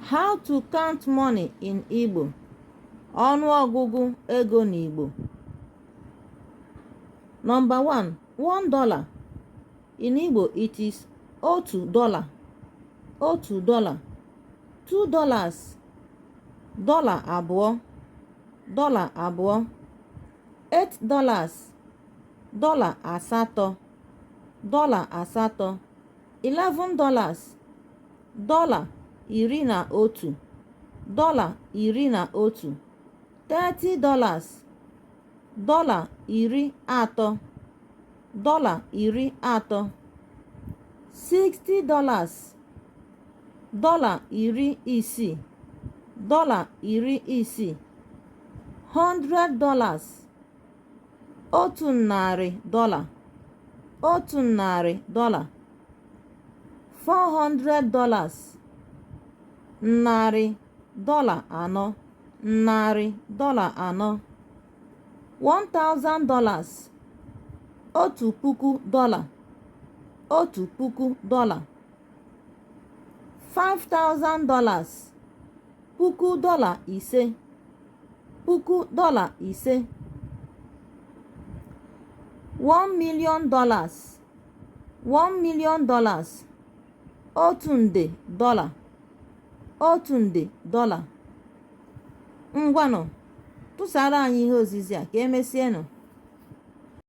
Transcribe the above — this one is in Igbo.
How to count money in Igbo. Ọnụọgụgụ ego n'Igbo. Number 1, $1. In Igbo it is otu dọla, otu dọla. $2, dọla 2, dọla 2. $8, dọla 8, dọla 8. $11, dọla 11, dọla 11. $30, dọla 30, dọla 30. $60, dọla 60, dọla 60. $100, 100 dọla, 100 dọla. $400, 400 dọla, 400 dọla. $1000, 1000 dọla, 1000 dọla. $5000, puku dọla 5, puku dọla 5. $1 million, $1 million, 1 nde dọla, 1 nde dọla. Ngwanụ, tụsara anyị ihe ozizi a. Ka emesienụ.